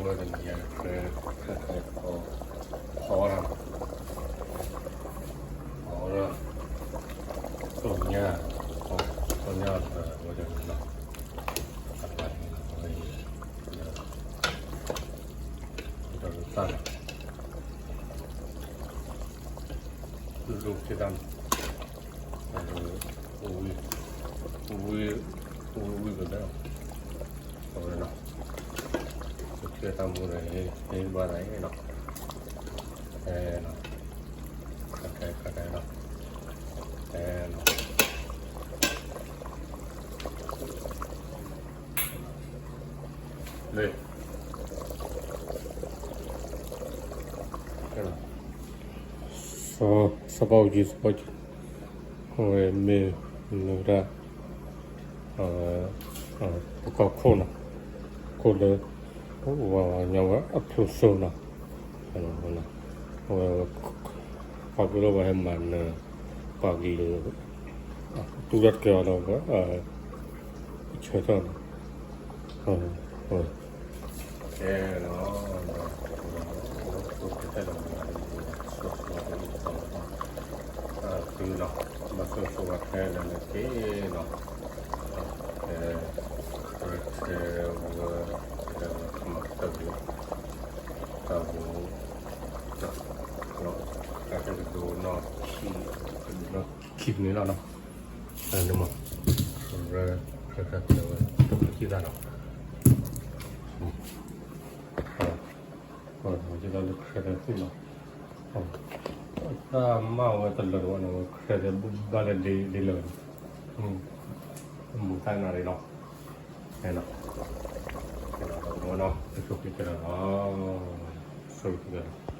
ဝဲတနံၤညါ ခဲခဲခဲ ဖီအီၣ်တၢ်, ဖီအီၣ်တၢ်, သ့ၣ်ညါ, သ့ၣ်ညါလၢဝဲတနံၤလီၤ, အဝဲအံၤ, ဒီးသၣ်လီၤ, လူၢ်လူၢ်က့ၤတၢ်န့ၣ်, ဝံ, ဝံ, ဝံဝံကလဲၣ်, အဝဲလီၤ, ပထံၣ်တၢ်မူန့ၣ် ဟ့ၣ်ဘၣ်သးအံၤလီၤ, အဲလီၤ, ခါခဲခါခဲလီၤ, အဲလီၤ, လၢ စီၤပၤအူကၠံ စီၤပၤအူကၠံ, အဝဲမ့ၢ်နၢၤတၢ်, ပကီၢ်ခိၣ်နီၤ, ခိၣ်လၢ ဝဲဝဲညီဝဲအဖျိစိနီၤ, အဝဲ ပှၤကလုာ်လၢပှၤဟဲမၤနၢၤ, ပှၤကလုာ် တူၢ်တၢ်တကဲအီၤဒီး ဆၢထၢၣ်နီၤ, ကဲလီၤ, သုလီၤ, ဘၣ်ဆိၣ်ဆိၣ်ဝဲခဲလၢာ်န့ၣ်က့ၤလီၤ, ကဲ, ရဲၣ်ဝဲ, တၢ်ဘိ, တၢ်ဘိ, လီၤ, တၢ်ကဒိနီၢ်ခံ, ကဒိနီၢ်ခံန့ၣ်လီၤနီၤ, န့ၣ်မး, ရဲၣ်, ရဲၣ်ဝဲ, တၢ်ခံသၣ်နီၤ, တၢ်လၢရဲၣ်တၢ်သ့ၣ်နီၤ, တၢ်မၤဝဲတလၢာ်တဝဲန့ၣ် ဝဲရဲၣ်တၢ်ဘၣ်လၢဒ်လၢာ်န့ၣ်, မူၤသၣ်နၤရံၣ်လီၤ, န့ၣ်လီၤ, န့ၣ်လီၤ, ဆိၣ်ဂ့ၤကတၢၢ်လီၤ, ဆိၣ်ဂ့ၤကတၢၢ်လီၤ.